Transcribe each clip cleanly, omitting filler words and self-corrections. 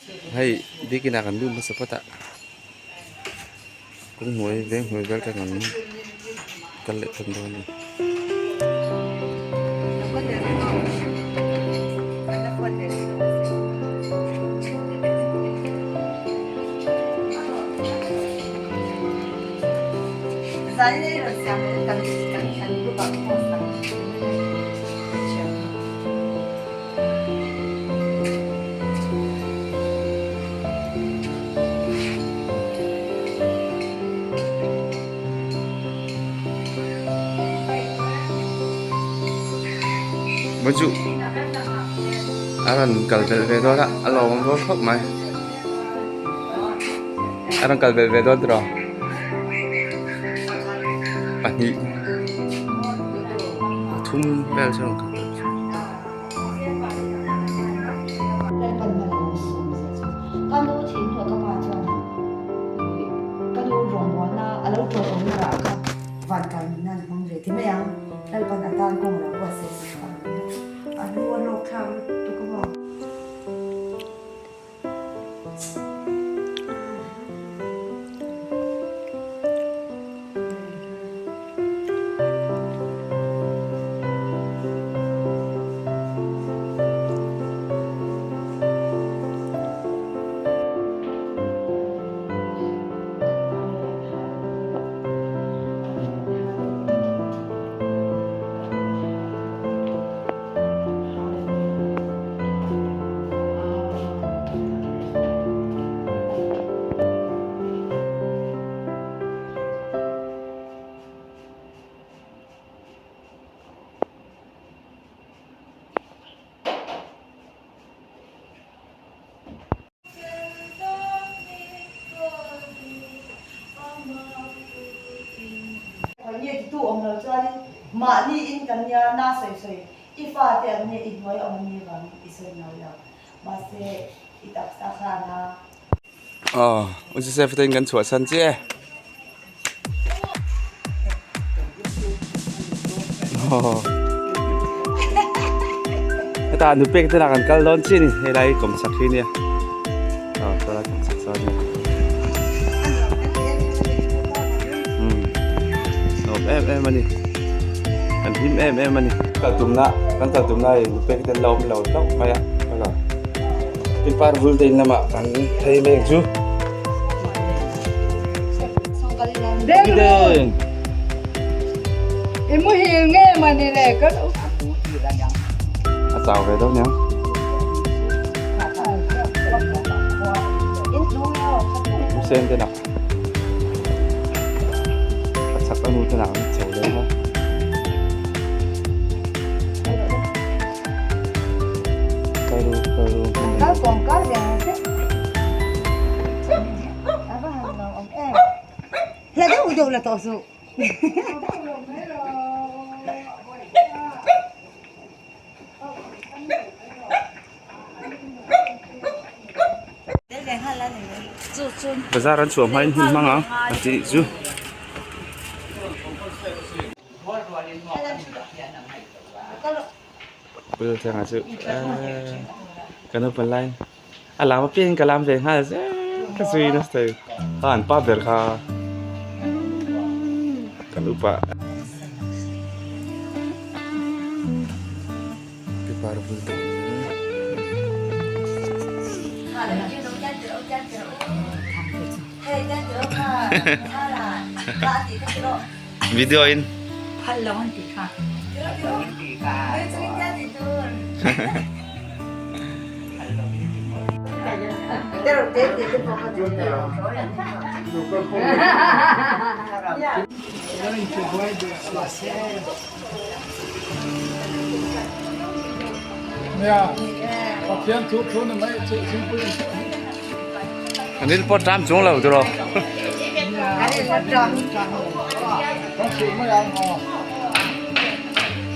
Hei biakin ah kan lut hmasa phawt a kawng hnuai veng hnuai vel kha kan kal leh thawm dawn a ni. Chu a rawn kal belh ve dawn a a lawm dawn khawp mai a rawn kal belh ve dawn tiraw pahnih pathum vel chu a rawn kal belh. Mahni in kan nia na sawi sawi i fate an nia i hnuai awm an nih vangin i sawi ngai lo mahse i taksa khan a. Aw U Joseph te in kan chhuah san chiah e. Hetah nu pek te lah kan kal dawn chiah a ni helai kawmchhak hi nia aw helai kawmchhak sawn nia umm nuam em em a ni kan hlim em em a ni kal tumna kan kal tumna hi nu pek te an la awm lo hlauh mai a pipar vul te in lamah kan phei mek chu. Deng I muhil nge mani le ka lo A chau ve deuh niang. Sen te nak. A chak anu te nak an chho deuh a. Karu karu. Kal kawng kal ve ang che. Hla deuh deuh la tawh suh. Bazar an chhuah hmain hun hmang ang a tih chu. Bul thlenga chu ka naupang laiin a lam apiangin ka lam ve nghal zel ka zui nasa thei kha an pa ber kha kan upa pipar bul te video in An in pawh ṭam chung lo tiraw.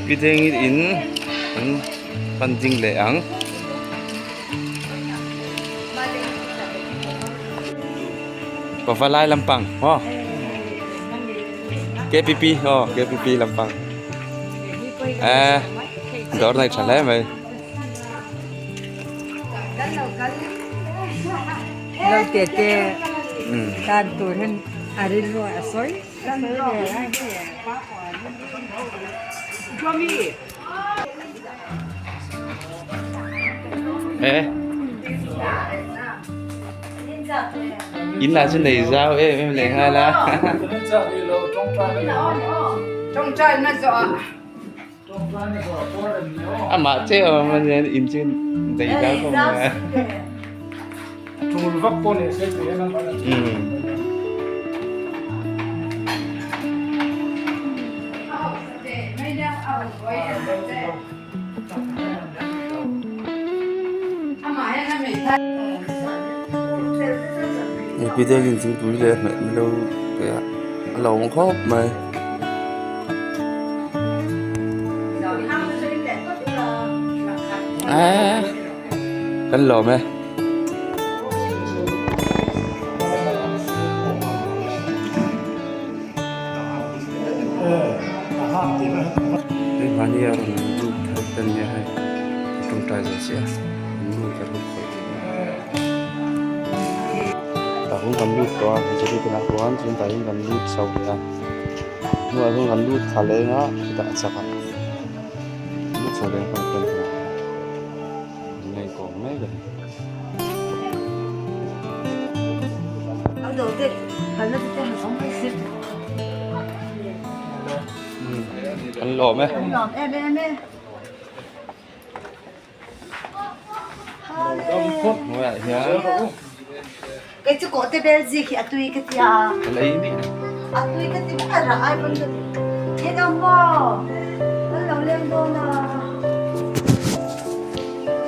Pi Dengin in an pan ding leh ang. Pavalai lampang maw KPP aw KPP lampang eh dawr nei tha hle mai. Naute te tan tur hian a rilru a sawi Eh In lah chu nei zau em em leh nghal a. Amah che awm a nia in chu nei zau khawp mai a. Hei pi te hian thingpui leh hmeh milo te a lo awm khawp mai. Eee kan lawm e. Hei mahni a rawn lut thar te nia hei a tawngtai zawh chiah a an lut a rawn khawih tih tah hian kan lut tawh a hmeichhe te tunah chuan chuan tah hian kan lut chho leh a hnuaiah hian kan lut thla leng a chutah a chak a lut chho leh a kan an la inkawm mek a ni. Kan lawm e. Kan lawm em em e. Hnuaiah hian. Kei chu kawhte bel zik hi a tui ka tia. Ka lei mi. A tui ka ti a rah ai pawn ka ti. Hei dang maw? Kan lo leng dawn a.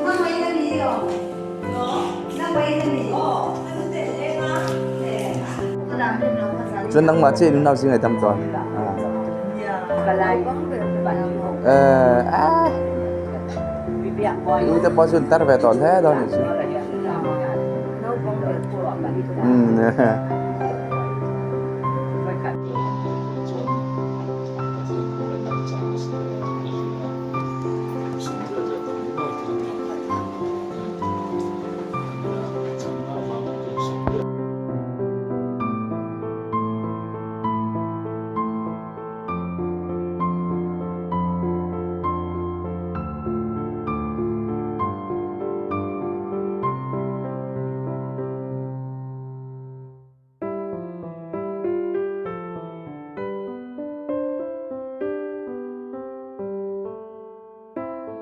Nang mai na ni o. Nang mai na ni. Chuan nangmah chiah in nau zing ai tam chuan. Eh ah. Ui te pawh chu an tar ve tawh hle dawn anih chu. Umm.